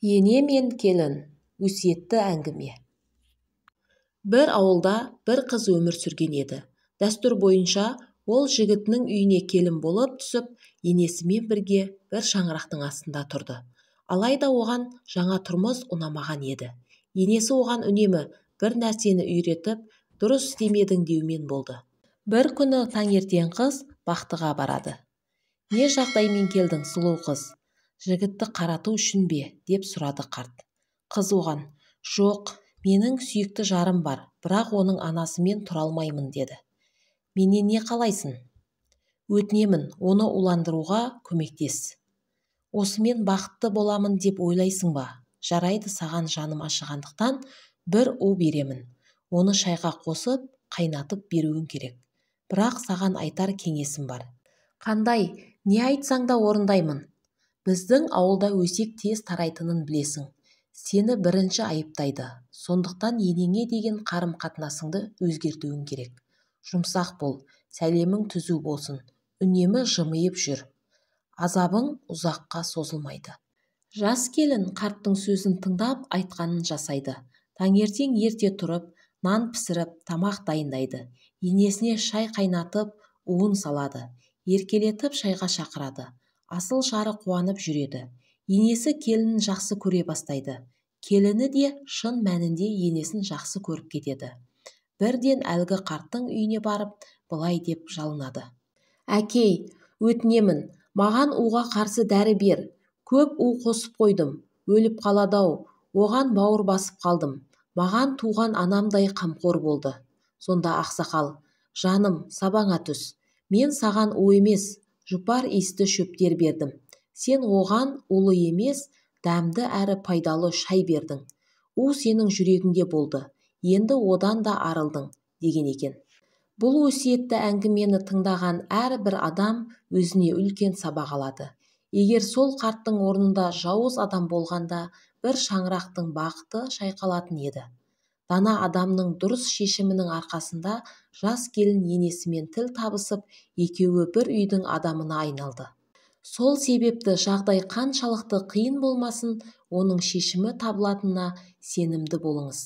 Ене мен келін. Өсиетті әңгіме. Бір ауылда бір қыз өмір сүрген еді. Дәстүр бойынша ол жігітінің үйіне келін болып түсіп, енесімен бірге бір шаңырақтың астында тұрды. Алайда оған жаңа тұрмыс ұнамаған еді. Енесі оған үнемі бір нәрсені үйретіп, дұрыс істемедің деумен болды. Бір күні таңертең қыз бақтыға барады. Не жағдаймен келдің, сұлу қыз? Жігітті қарату үшін бе, деп сұрады қарт. Қыз оған, жоқ, менің сүйікті жарым бар, бірақ оның анасымен тұра алмаймын, деді. Менен не қалайсың? Өтінемін, оны уландыруға көмектес. Осымен бақытты боламын деп ойлайсың ба? Жарайды, саған жаным ашығандықтан бір у беремін. Оны шайға қосып, қайнатып беруің керек. Бірақ саған айтар кеңесім бар. Қандай, не айтсаң да орындаймын. Біздің ауылда өсек тез тарайтынын білесің. Сені бірінші айыптайды. Сондықтан енеңе деген қарым-қатынасыңды өзгертуің керек. Жұмсақ бол, сәлемің түзу болсын, үнемі жымиып жүр. Азабың ұзаққа созылмайды. Жас келін қарттың сөзін тыңдап, айтқанын жасайды. Таңертең ерте тұрып, нан пісіріп, тамақ дайындайды. Енесіне шай қайнатып, уын салады. Еркелетіп шайға шақырады. Асыл жары қуанып жүреді. Енесі келінін жақсы көре бастайды. Келіні де шын мәнінде енесін жақсы көріп кетеді. Бірден әлгі қарттың үйіне барып, былай деп жалынады. Әкей, өтінемін, маған уға қарсы дәрі бер. Көп у қосып қойдым, өліп қалады-ау, оған бауыр басып қалдым. Маған туған анамдай қамқор болды. Сонда ақсақал, жаным, сабаңа түс. Мен саған у емес, жұпар иісті шөптер бердім. Сен оған улы емес, дәмді әрі пайдалы шай бердің. У сенің жүрегіңде болды. Енді одан да арылдың, деген екен. Бұл өсиетті әңгімені тыңдаған әрбір адам өзіне үлкен сабақ алады. Егер сол қарттың орнында жауыз адам болғанда, бір шаңырақтың бақыты шайқалатын еді. Дана адамның дұрыс шешімінің арқасында жас келін енесімен тіл табысып, екеуі бір үйдің адамына айналды. Сол себепті жағдай қаншалықты қиын болмасын, оның шешімі табылатынына сенімді болыңыз.